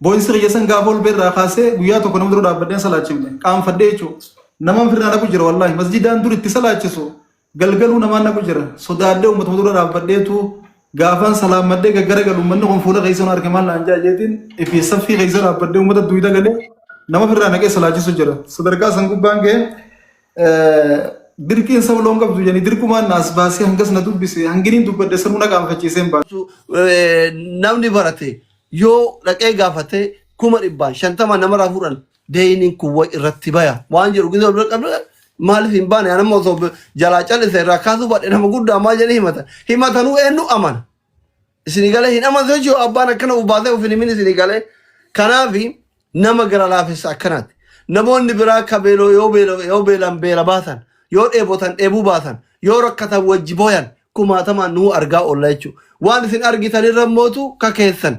Boo'insi kiyya san gaafa ol ba'e irraa kaasee guyyaa tokko nama dura dhaabbadhee hin salaachifne. Qaanfadhee jechuudha. Namaan firraa naqu jira wallaahi. Masjidaan dur itti salaachisu galgaluu namaan naqu jira. Sodaadhee uummatuma dura dhaabbadheetu gaafaan salaammadhee gaggaragalu uummanni kun fuula keessa nu arge maal naan jaa jeetiin ifi saffii keessa dhaabbadhee uummata duwida galee nama firraa naqee salaachisu jira. Sadarkaa san gubbaan ga'e dirqiin saba loon qabdu jedhanii dirqumaan na as baasee hangas na dubbise hanginiin dubbadhe sanuu na qaanfachiisee hin baane. Namni barate yoo dhaqee gaafate 550,000 namarraa fuudhan deeyniin kun way irratti baya waan jedhu gisee wal bira qabdu maaliif hin baane anamma osoo jalaa callise irraa kaasuu baadhe nama guddaa maal jedhee himata himatanuu eenyu amana isinii galee hin amantu jechuun abbaan akkana uf baasee of hin himin isinii galee kanaafi nama gara laafessa akkanaati namoonni biraa akka beeloo yoo beelo yoo beelan beela baasan yoo dheebotan dheebuu baasan yoo rakkatan wajji booyan kumaatamaan nuu argaa oolla jechuudha waan isin argitan irra mootu ka keessan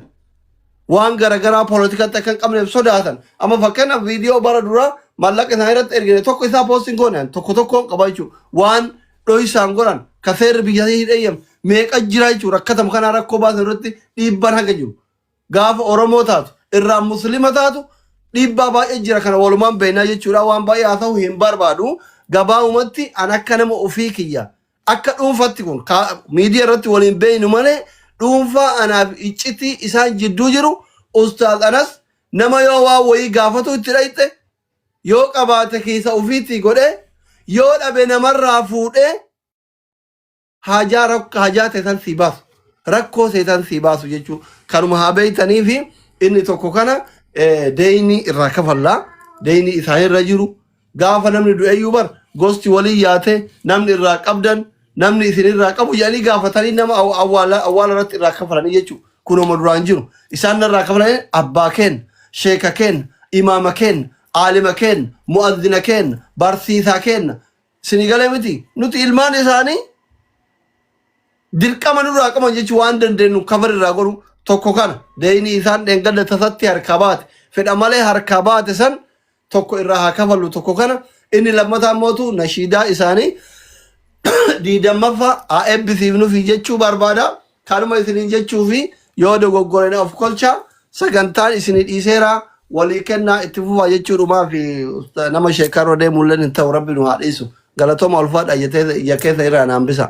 waan garagaraa poolitikatti akka hin qabneef sodaatan amma fakkeenyaaf viidiyoo bara duraa maallaqa isaan irratti ergine tokko isaa poostiin goone tokko tokkoon qaba jechuudha waan dhoysaan godhan ka seerri biyya hin eeyyam meeqa jira jechuudha rakkatamu kanaa rakkoo baasan irratti dhiibbaan haga jiru gaafa Oromoo taatu irraa Muslima taatu dhiibbaa baay'ee jira kana walumaan beeknaa jechuudha waan baay'ee haa ta'u hin barbaadu gabaabumatti an akka nama ofii kiyya akka dhuunfatti kun miidiyaa irratti waliin beeknu malee dhuunfaa anaaf iccitii isaan jidduu jiru ustaaz Anas nama yoo waan wayii gaafatu itti dhayxe yoo qabaate kiisa ofiitti godhe yoo dhabe namarraa fuudhee haajaa haajaa teetan sii baasu rakkoo teetan sii baasu jechuu kanuma haa beeytanii fi inni tokko kana deeyni irraa kafallaa deeyni isaanirra jiru gaafa namni du'eyyuu bar gosti walii yaate namni irraa qabdan namni isin irraa qabu jedhanii gaafatanii nama awwaala awwaala irratti irraa kafalanii jechuu kunuma duraan jiru isaan irraa kafalanii abbaa keen sheeka keen imaama keen aalima keen mu'azzina keen barsiisaa keen isinii galee miti nuti ilmaan isaanii dirqama nurraa qaban jechuun waan dandeenyu kafar irraa godhu tokko kana deeyni isaan dheengadda tasatti harkaa baate fedha malee harkaa baate san tokko irraa haa kafallu tokko kana inni lammataa mootu nashiidaa isaanii diidammaffaa haa eebbisiifnufi jechuu barbaada kanuma isiniin jechuu fi yoo dogoggoreen of kolcha sagantaan isinii dhiiseera walii kennaa itti fufaa jechuudhumaa fi nama sheekarra deemulleen hin ta'u rabbi nu haa dhiisu galatooma ulfaadha ija keessa irraa naan bisa.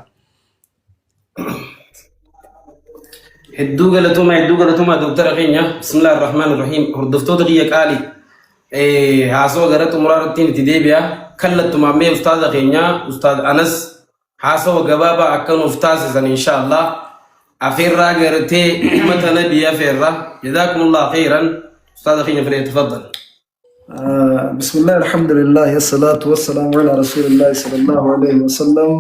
Hedduu galatooma hedduu galatooma dooktara keenya bismillah ar-rahmaan ar-rahiim hordoftoota kiyya qaali haasawaa gara xumuraa irratti itti deebi'a kallattumaan mee ustaaza keenya ustaaz Anas haasawa gabaabaa akka nuuf taasisan insha Allah afeerraa gartee ummata nabii afeerra jazaakumullah khayran ustaaza keenya filee tafaddal. بسم الله الحمد لله الصلاة والسلام على رسول الله صلى الله عليه وسلم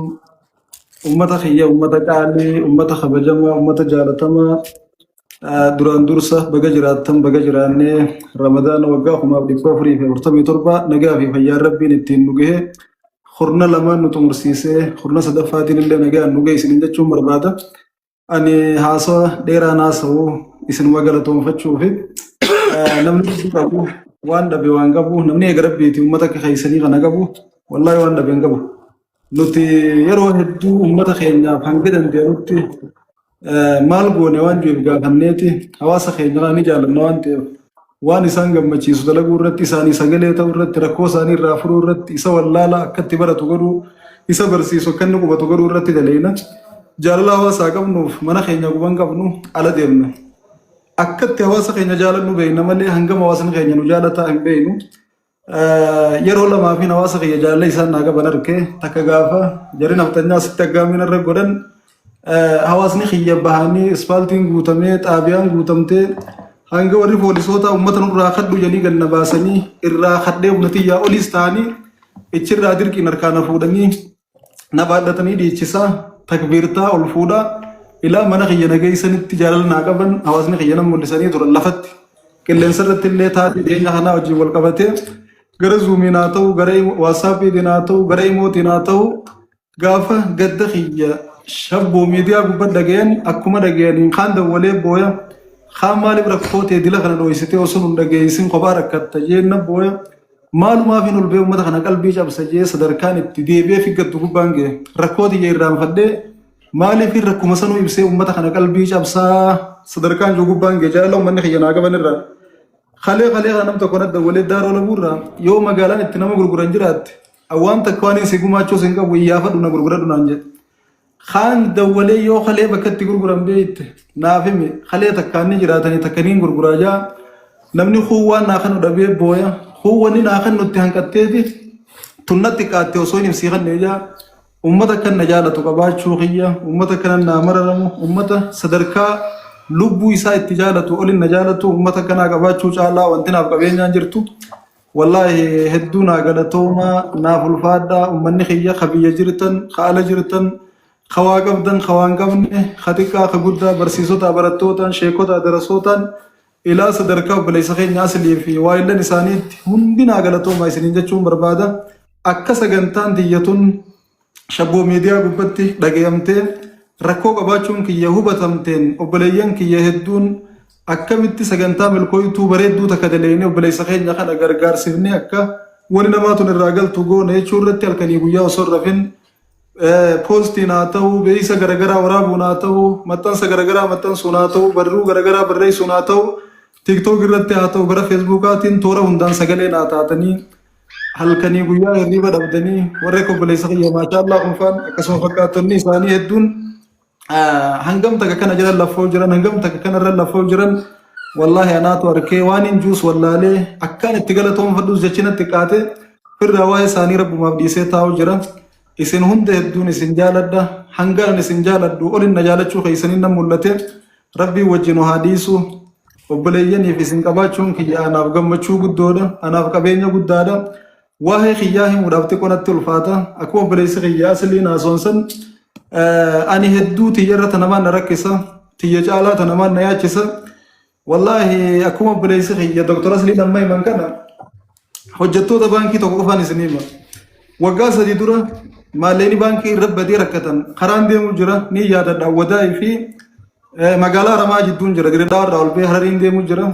ummata kiyya ummata qaalii ummata kabajamaa ummata jaalatamaa duraan dursa baga jiraattan baga jiraannee ramadaana waggaa 1447 nagaa fi fayyaan rabbiin ittiin nu gahe kurna lamaan nu xumursiisee kurna sadaffaatiin illee nagaan nu gahe isiniin jechuun barbaada. Ani haasawa dheeraan haasa'u isinuma galatoonfachuufi namni dubbii qabu waan dhabe waan qabu namni eega rabbiiti uummata akka keessanii kana qabu wallaahi waan dhabe hin qabu. Nuti yeroo hedduu uummata keenyaaf hanga dandeenyutti maal goone waan jiruuf gaafanneeti hawaasa keenya kana ni jaalanna waan ta'eef waan isaan gammachiisu dalaguu irratti isaanii sagalee ta'uu irratti rakkoo isaanii irraa furuu irratti isa wallaala akka itti baratu godhuu isa barsiisu akka inni qubatu godhuu irratti daleena. Jaalala hawaasaa qabnuuf mana keenya quban qabnu ala deemna. Akka itti hawaasa keenya jaalannu beekna malee hangam hawaasni keenya nu jaalataa hin beeknu. Yeroo lamaa fi hawaasa kiyya jaalala isaan naa qaban arke takka gaafa jarri nafxanyaa sitti aggaammiin irra godhan hawaasni kiyya bahanii ispaaltiin guutamee xaabiyaan guutamtee hanga warri poolisoota uummata nurraa kadhu jedhanii ganna baasanii irraa kadhee humna xiyyaa oliis ta'anii ichirraa dirqiin harkaa na fuudhanii na baadhatanii dhiichisaa takbiirtaa ol fuudhaa ilaa mana kiyya na geessanitti jaalala naa qaban hawaasni kiyya na mul'isanii turan lafatti qilleensa irratti illee taatee dhiyeenya kanaa wajjin wal qabatee gara zuumiin haa ta'u gara waatsaappiitiin haa ta'u gara imootiin haa ta'u gaafa gadda kiyya shabboo miidiyaa gubbaa dhaga'an akkuma dhaga'aniin kaan dawwalee booya kaan maaliif rakkoo ta'e dila kana dhooysitee osoo nun dhageessin kophaa rakkatta jeenna booya Maalumaaf hin ol ba'ee uummata kana qalbii cabsa jee sadarkaan itti deebi'ee figgattu gubbaan ga'e. Rakkoo tiyya irraanfadhee maaliif rakkuma sanuu ibsee uummata kana qalbii cabsaa sadarkaan jiru gubbaan ga'e jaalala uummanni kiyya naa qaban irraa. Kalee kalee kana nam tokko na dawwalee Daaroo Labuurraa yoo magaalaan itti nama gurguran jiraatte waan takka waan si gumaachuu sin qabu iyyaafadhu na gurguradhu naan jedhe. Kaan dawwalee yoo kalee bakka itti gurguran beekte naaf himi kalee takkaan ni jiraatanii takka niin gurguraa jaa namni kuuwwaan naa kanu dhabee booya kuuwwanni naa kanu itti hanqatteeti tunnatti qaatte osoo hin ibsii kannee jaa. Ummata akkan na jaalatu qabaachuu kiyya, ummata akkanan naa mararamu, ummata sadarkaa lubbuu isaa itti jaalatu olin na jaalatu, ummata akkanaa qabaachuu caalaa wanti naaf qabeenyaan jirtu. Wallaahi hedduu naa galatoomaa, naaf ulfaadhaa, ummanni kiyya ka biyya jirtan, ka ala jirtan, ka waa qabdan, ka waa hin qabne, ka xiqqaa, ka guddaa, barsiisotaa, barattootaan, sheekotaa, darasootaan, ilaa sadarkaa obboleessa keenya Aslii fi waayillan isaaniitti hundi naa galatoomaa isiniin jechuun barbaada. Akka sagantaan tiyya tun Shabboo Miidiyaa gubbatti dhagayamtee rakkoo qabaachuun kiyya hubatamteen obboleeyyan kiyya hedduun akkamitti sagantaa milkooytuu bareedduu takka daleeynee obboleessa keenya kana gargaarsifnee akka wani namaa tun irraa galtu goone jechuu irratti halkanii guyyaa osoo hin rafin poostiin haa ta'u, beeksisa garagaraa waraabuun haa ta'u, maxxansa garagaraa maxxansuun haa ta'u, barruu garagaraa barreessuun haa ta'u, TikTok irratti haa ta'u, gara Feesbuukaatiin toora hundaan sagalee naa taatanii halkanii guyyaa hirriiba dhabdanii warra akka obboleessa kiyya maashaallaa kunfaan akkasuma fakkaattonni isaanii hedduun hangam takka kana jala lafoo jiran hangam takka kanarra lafoo jiran wallaahi anaatu arkee waan hin juus wallaalee akkaan itti galatoomfadhus jechi natti qaate firraa waa'ee isaanii rabbumaaf dhiisee taa'u jira. Isin hunda hedduun isin jaaladha. Hangaan isin jaaladhu olin na jaalachuu keessaniin nan mul'ate. Rabbiin wajjin nu haa dhiisu. Obboleeyyaniif isin qabaachuun kiyya anaaf gammachuu guddoodha. Anaaf qabeenya guddaadha. Waa'ee kiyyaa himuudhaaf xiqqoo natti ulfaata. Akkuma obboleessi kiyya asliin haasoon ani hedduu tiyyarra ta namaan na rakkisa. Tiyya caalaa ta namaan na yaachisa. Wallaahi akkuma obboleessi kiyya Dr. Asliin amma himan kana hojjettoota baankii tokko qofaan isin hima. Waggaa 3 dura maallaqni baankii irra badee rakkatan karaan deemu jira ni yaadadha Wadaa'ii fi magaalaa Haramaa jidduun jira Dirredhawa irraa ol ba'ee Harariin deemu jira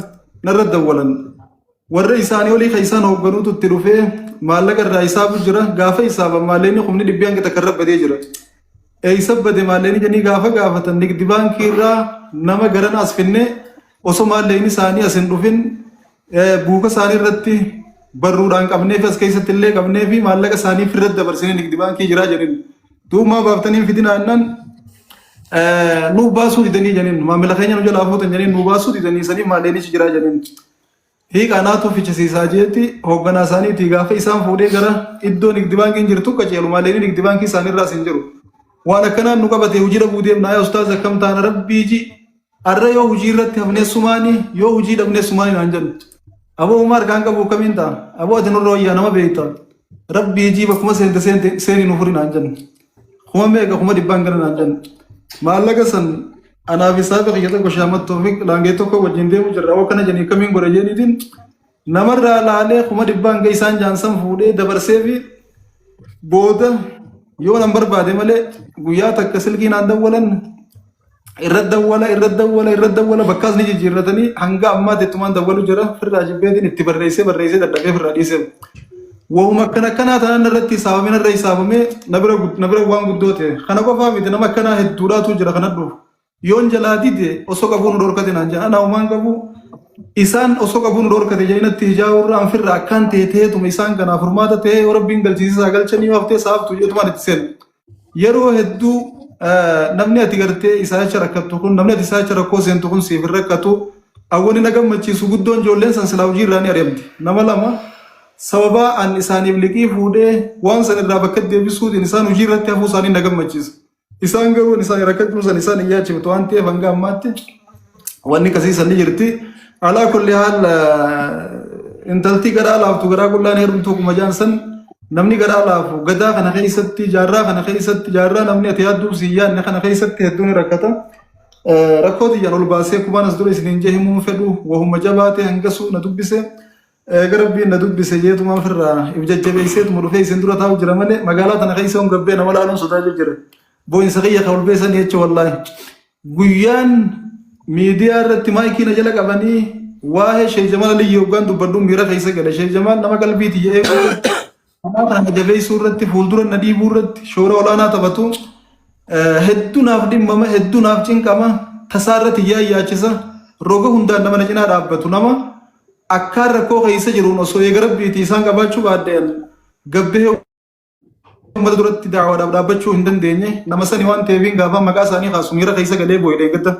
narra dawwalan. Warra isaanii olii kan isaan hoogganuutu itti dhufee maallaqa irraa hisaabu jira gaafa hisaaban maallaqni kumni dhibbi hanga takka irra badee jira. Eessa bade maallaqni jedhanii gaafa gaafatan nigdi baankii irraa nama garana as finnee osoo maallaqni isaanii as hin dhufin buuka isaanii irratti barruudhaan qabnee fi as keessatti illee qabnee fi maallaqa isaanii firra dabarsinee nigdi baankii jiraa jedhin. Duuba maa baaftanii hin fidinaa jennaan nuuf baasuu didanii jedhin maamila keenya nu jalaa fuutan jedhin nu baasuu didanii saniif maallaqni jiraa jedhin. Hiika anaatu fichisiisaa jeetti hoogganaa isaaniitii gaafa isaan fuudhee gara iddoo nigdi baankiin jirtu qajeelu maallaqni nigdi baankii isaaniirraas hin jiru. Waan akkanaan nu qabate hojii dhabuu deemna yaa ustaaz akkam taana rabbii ji arra yoo hojii irratti hafnee sumaani yoo hojii dhabnee sumaani naan jedhu. Aboo homaa harkaan qabu akkamiin ta'a? Aboo ati nurra wayyaa nama beekta. Rabbii ji bakkuma seente seente seenii nu furi naan jennu. Kuma meeqa kuma dhibbaan gara naan jennu. Maallaqa san Anaa fi saahiba kiyya tokko Shaamat Toofiq laangee tokko wajjin deemu jirra. Awwa kana jedhanii kamiin godha jeeniitiin namarraa laalee 500,000 hanga isaan jaansan fuudhee dabarsee fi booda yoo nan barbaade malee guyyaa takka silkii naan dawwalan irra dawwala irra dawwala irra dawwala bakkaas ni jijjiirratanii hanga ammaatti ittumaan dawwalu jira firraa jibbeetiin itti barreessee barreessee dadhabee firraa dhiisee. Wahuma akkana akkanaa taanaan irratti hisaabamee narra hisaabamee na bira waan guddoo ta'e. Kana qofaa miti nama akkanaa hedduudhaatu jira kana dhufu. Yoon jalaa dide osoo qabuu nu dhorkate naan jedhan. Anaa homaan qabu isaan osoo qabuu nu dhorkate jedhanii natti hijaa'uu irra anfirra akkaan ta'e ta'eetuma isaan kanaaf furmaata ta'ee yoo rabbiin galchiisisaa galchanii yoo haftee saaftu jedhumaan itti seenu. Yeroo hedduu namni ati gartee isaa jecha rakkattu kun namni ati isaa jecha rakkoo seentu kun siif hin rakkatu. Awwani na gammachiisu guddoon ijoolleen san silaa hojii irraa ni ari'amti. Nama lama sababaa an isaaniif liqii fuudhee waan san irraa bakka deebisuutiin isaan hojii irratti hafuu isaanii na gammachiisa. Isaan garuu isaan rakkachuun san isaan hin yaachiftu waan ta'eef hanga ammaatti wanni akkasii san ni jirti. Alaa kulli haal intalti garaa laaftu garaa qullaan heerumtuu kuma jaan san namni garaa laafu gadaa kana keessatti jaarraa kana keessatti jaarraa namni ati yaadduuf si hin yaadne kana keessatti hedduu ni rakkata. Rakkoo tiyyaan ol baasee kubaan as dura isiniin jee himuun fedhu wahuma jabaate hangasuu na dubbise. Eega rabbiin na dubbise jeetumaan firraa if jajjabeesseetuma dhufee isin dura taa'u jira malee magaalaa tana keessa hon gabbee nama laaluun sodaachuu jira. Boo'insa kiyya ka ol beesanii jecha wallaahi. Guyyaan miidiyaa irratti maayikii na jala qabanii waa'ee Sheek Jamaal Aliyyi hoggaan dubbadhu miira keessa gale. Sheek Jamaal nama qalbii tiyya eeguu irratti, karaa kana jabeessuu irratti, fuuldura na dhiibuu irratti shoora olaanaa taphatu. Hedduu naaf dhimmama, hedduu naaf cinqama, tasaa irratti yaayyaachisa, roga hundaan nama na cinaa dhaabbatu nama. Akkaan rakkoo keessa jiruun osoo eega Rabbiitii isaan qabaachuu baadhe an gabbahee ummata duratti da'awaadhaaf dhaabbachuu hin dandeenye. Nama sani waan ta'eefiin gaafaan maqaa isaanii kaasu miira keessa galee boo'e dheengadda.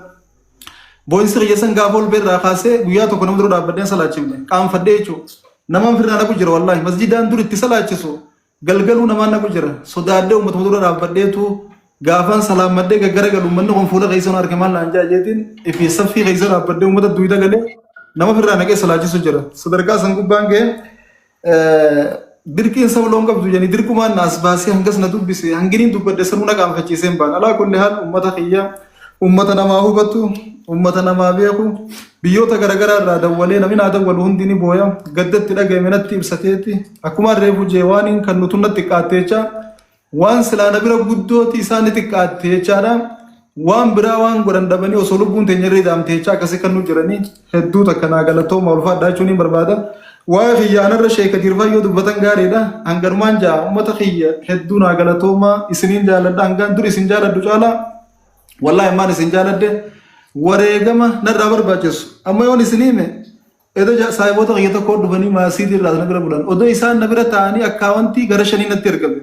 Boo'insi kiyya san gaafa ol irraa kaasee guyyaa tokko nama dura dhaabbadheen salaachifne. Qaanfadhee jechuudha. Namaan firraa naqu jira wallaahi. Masjidaan dur itti salaachisu Galgaluu namaan naqu jira. Sodaadhee ummatuma dura dhaabbadheetu gaafan salaammadhee gaggaragalu ummanni kun fuula keessa nu arge maal naan jaa jeetiin ifi saffii keessa dhaabbadhee ummata duyda galee nama ofirraa naqee salaachisu jira. Sadarkaa san gubbaan ga'e dirqiin saba loon qabdu jedhanii dirqumaan na as baasee hangas na dubbise hanginiin dubbadhe sanuu na qaanfachiisee hin baan. Alaa kulli haal ummata kiyya ummata namaa hubatu ummata namaa beeku biyyoota garaagaraa irraa dawwalee namni naa dawwalu hundi ni booya gaddatti dhaga'ame natti ibsateeti Akkumaan reefu jee waaniin kan nutu natti xiqqaatte jecha waan silaa na bira guddooti isaan ni xiqqaatte jechaadha. Waan biraa waan godhan dhabanii osoo lubbuun teenya irra idaamte jecha akkasii kan nu jiranii hedduu takka naa galatooma ulfaadhaa jechuun ni barbaada. Waa'ee kiyya anarra sheeka Diirfaa yoo dubbatan gaariidha. Hanganumaan jaa uummata kiyya hedduu naa galatooma isiniin jaaladha hangaan dur isin jaaladhu caalaa wallaahi ammaan isin jaaladhe wareegama narraa barbaachisu. Amma yoon isin hime Eda saahiboota kiyya tokko dhufanii maasiitii irraa na bira bulan. Odoo isaan na bira taa'anii akkaawwantii gara shanii natti ergame.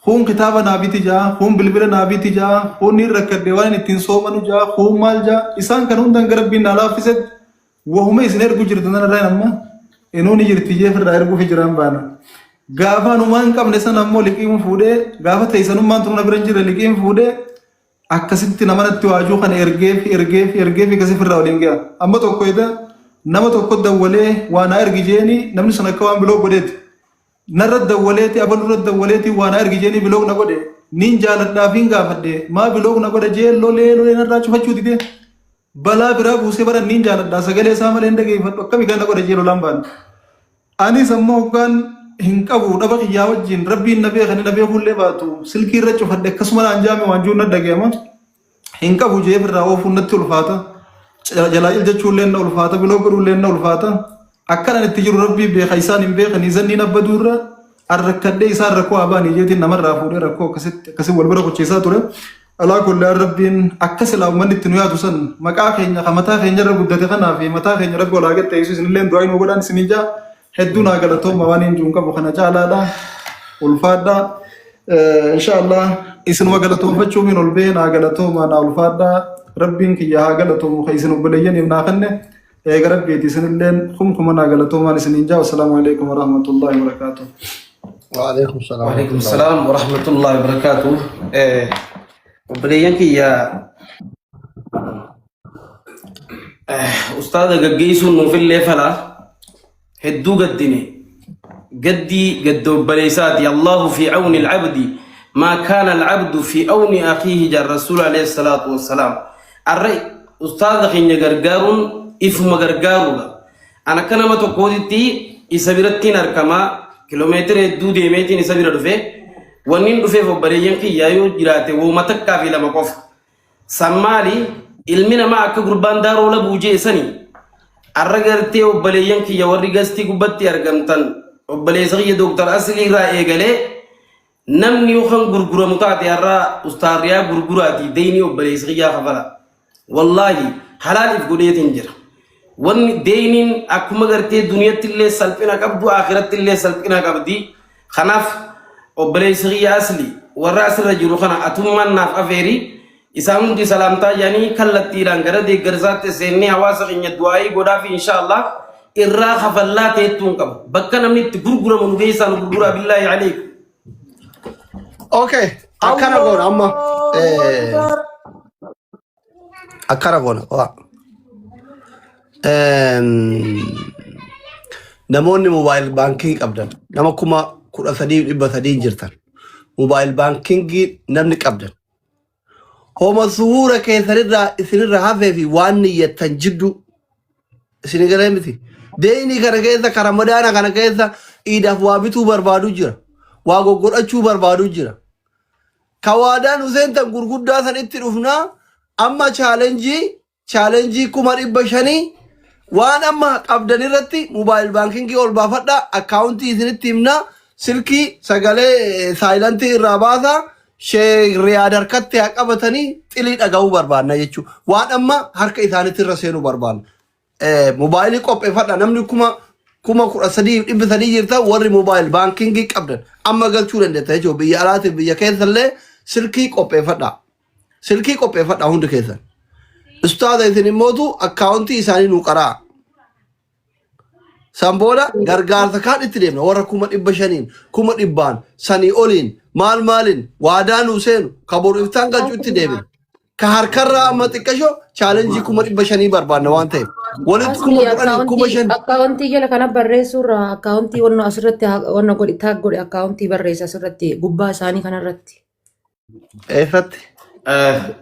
Kuun kitaaba naa biti ja'a, kuun bilbila naa biti ja'a, kuun niin rakkadhe waan ittiin soomanu ja'a, kuun maal ja'a. Isaan kan hundaan gara rabbiin naa laaffisetti wahuma isin ergu jirtu nan irraa amma inuu ni jirti jee firraa erguufi jiraan baana. Gaafa anumaa hin qabne sana ammoo liqiin fuudhee gaafa teessanummaan tunu na bira hin jirre liqiin fuudhee Akkasitti nama natti waajuu kana ergeefi ergeefi ergeefi akkasii firraa waliin ga'a. Amma tokko eda nama tokko dawwalee waa naa ergi jeeni namni sun akka waan biloog godheeti. Narra dawwaleeti abalurra dawwaleeti waa naa ergi jeeni biloog na godhe. Niin jaaladhaa fi gaafadhe maa biloog na godha jee lolee lolee narraa cufachuu didee. Balaa biraa buusee bara niin jaaladhaa sagalee isaa malee hin dhageeffadhu akkami kana godha jee lolaan baane. Anis ammoo hoggaan hin qabu dhaba kiyyaa wajjin rabbiin na beeka ni na beekuullee baatu silkii irra cufadhe akkasuma naan jaame waan jiru na dhagayama. Hin qabu jee irraa oofuun natti ulfaata. Jalaa il jechuullee na ulfaata biloo godhuullee na ulfaata. Akkan ani itti jiru rabbii beeka isaan hin beekanii zanniin abbaduu irra an rakkadhee isaan rakkoo haa ba'anii jeetiin namarraa fuudhee rakkoo akkasitti akkasii wal bira kuchiisaa ture. Alaa kulli haal rabbiin akka silaa ummanni itti nu yaadu san maqaa keenya ka mataa keenya irra guddate kanaa fi mataa keenya rabbi ol haa qixxeessu isinilleen du'aa nuu godhaan isinii jaa hedduu naa galatooma waan hin jiru qabu kana caalaadha ulfaadha insha Allah isinuma galatoonfachuufiin ol ba'ee naa galatooma naa ulfaadha rabbiin kiyya haa galatoomu ka isin obboleeyyaniif naa kenne eega rabbiiti isinilleen kumkuma naa galatoomaan isiniin jaa wassalaamu alaikum warahmatullahi wabarakaatuh. Waalaikum salaam. Waalaikum salaam wa rahmatullahi wa barakatuh. Obboleeyyan kiyya ustaaza gaggeessuun nuufillee fala hedduu gaddine gaddii gadda obboleessaati Allahu fi awni al-abdi maa kaana al-abdu fi awni akhiihi jaan rasuul alayhi salaatu wassalaam. Arra ustaaza keenya gargaaruun ifuma gargaaruudha. An akka nama tokkootitti isa birattiin arkamaa kiloomeetira hedduu deemeetiin isa bira dhufe. Wannin dhufeef obboleeyyan kiyyaa yoo jiraate wooma takkaa fi lama qofa. San maali? Ilmi namaa akka gurbaan daaroo labuu jee sani. Arra gartee obboleeyyan kiyya warri gastii gubbatti argamtan obboleessa kiyya Dooktar Aslii irraa eegalee Namni yoo kan gurguramu taate har'a ustaarriyaa gurguraatii deynii obboleessa kiyyaa kafala. Wallaahi halaal if godheetiin jira. Wanni deyniin akkuma gartee duniyatti illee salphina qabdu akhiratti illee salphina qabdi. Kanaaf obboleessi kiyya asli warra asirra jiru kana atummaan naaf afeeri isaan hundi salaamtaa jedhanii kallattiidhaan gara deeggarsaatti seennee hawaasa keenya du'aayii godhaafi inshaallah irraa kafallaa ta'ettuu hin qabu. Bakka namni itti gurguramu nu geessaa nu gurguraa billaahi aleekum. Okay, akkana goona amma. Allahu Akbar. Akkana goona. Waa. Namoonni moobaayil baankii qabdan nama 13,300 jirtan. Moobaayil baankingii namni qabdan. Homa suhuura keessanirraa isinirra hafee fi waan niyyattan jidduu isin galee miti. Deeyni kana keessa ka ramadaana kana keessa iidaaf waa bituu barbaadu jira. Waa goggodhachuu barbaadu jira. Ka waadaan Huseen tan gurguddaa san itti dhufnaa amma chaalenjii chaalenjii 500,000 waan amma qabdan irratti mobaayil baankingii ol baafadhaa akkaawuntii isinitti himnaa silkii sagalee saayilantii irraa baasaa shee riyaad harkatti haa qabatanii xilii dhaga'uu barbaanna jechuudha. Waan amma harka isaaniitti irra seenuu barbaanna. Mobaayilii qopheeffadha. Namni 13,300 jirta, warri mobile banking qabdan amma galchuu dandeetta jechuudha. Biyya alaatiif biyya keessallee silkii qopheeffadha. Silkii qopheeffadha hundi keessan. Ustaaza, isin immootu akkaawuntii isaanii nuu qaraa. San booda gargaarsa kaan itti deemna, warra 500,000n, 100,000n, sanii oliin maal maaliin waadaa nuu seenu ka boru iftaan galchuu itti deemna. Ka harkarraa amma xiqqasho challenge 500,000 barbaanna waan ta'eef. Walitti Asli 10,000, kuma akkaawuntii shan. Akkaawuntii jala kana barreessuurra akkaawuntii wanno asirratti wanna godhi, tag godhi, akkaawuntii barreessa asirratti gubbaa isaanii kanarratti. Eessatti?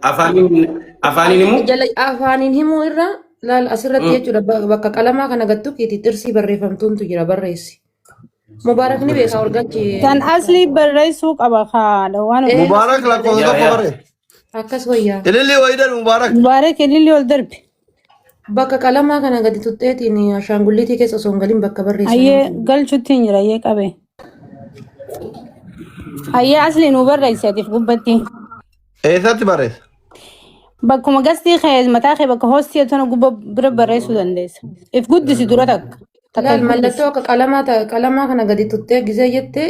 Afaaniin himuu? Jala afaaniin himuu irra laal asirratti jechuudha, bakka qalamaa kana gattukiiti xirsii barreeffamtuuntu jira, barreessi. Mubaarak ni beekaa, ol galchi. Tan asli barreessuu qaba kaadha waan Mubaarak lakkoofsa Yaa tokko yaa. barreessa. Akkas wayyaa. Ililli wayidan Mubaarak. Mubaarak ililli ol darbi. Bakka qalamaa kana gadi tuxxeetiin ashaangulliitii keessa osoo hin galin bakka barreessan. Ayyee, galchutti hin jira, ayyee qabe. Ayyee, asli nu barreessi atiif gubbatti. Eessatti barreessa? Bakkuma gastii kee mataa kee bakka hoostii tana gubba bira barreessuu dandeessa. If guddisi dura takka. Takka Laal if guddisi. Mallattoo akka qalamaa qalamaa kana gadi tuxxee gisee jette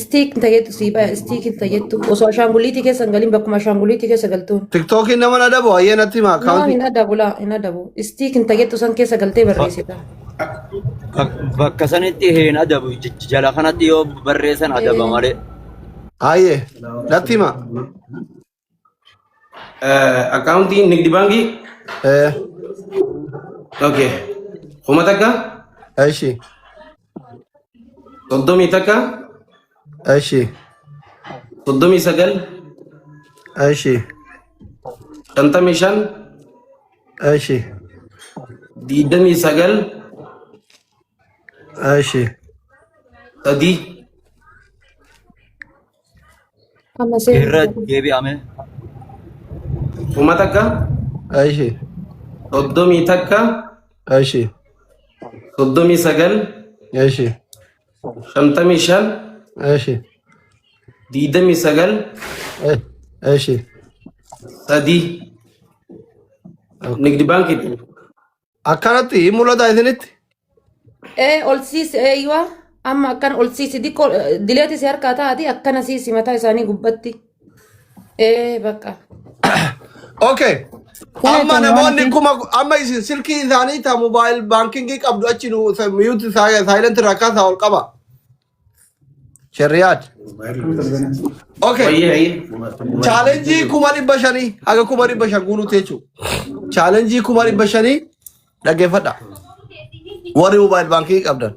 stick tajettu sii baya, stick tajettu osoo ashaangulliitii keessa hin galin bakkuma ashaangulliitii keessa galtuun. Tiktookiin nama na adabu, hayyee natti hima No, akkaawuntii. hin adabu, laa hin adabu. Stick tajettu san keessa galtee barreessita. Bakka sanitti hin adabu, jala kanatti yoo barreessan adaba malee. Hayyee natti hima. Akkaawuntii Nigdi Baankii. Okay. 1000. Eshi. 31. Eshi. 39. Eshi. 55. Eshi. 29. Eshi. 3. Amma seera. Irra deebi'ame. 1000. Eshi. 31. Eshi. 39. Eshi. 55. Eshi. 29. Eshi. 3. Nigdi Baankiitti. Akkanatti hin mul'ata isinitti? Ee, ol siisi, eeywa, amma akkana ol siisi, diqqoo dileeti si harkaa taati, akkana siisi mataa isaanii gubbatti. Ee, bakka. Okay. Amma Galatoon waan namoonni hafe. kuma amma isin silkii isaanii ta mobile banking qabdu achi nu mute silent irraa kaasaa ol qaba. Sheriyaad. Okay. Wayyee hayyee. Challenge 500,000, haga 500,000 guutuutti jechuudha. Challenge 500,000 dhaggeeffadha. Warri mobile banking qabdan.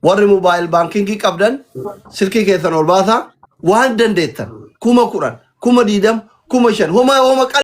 Warri mobile banking qabdan silkii keessan ol baasaa, waan dandeettan 10,000, 20,000, 5,000, homa homa.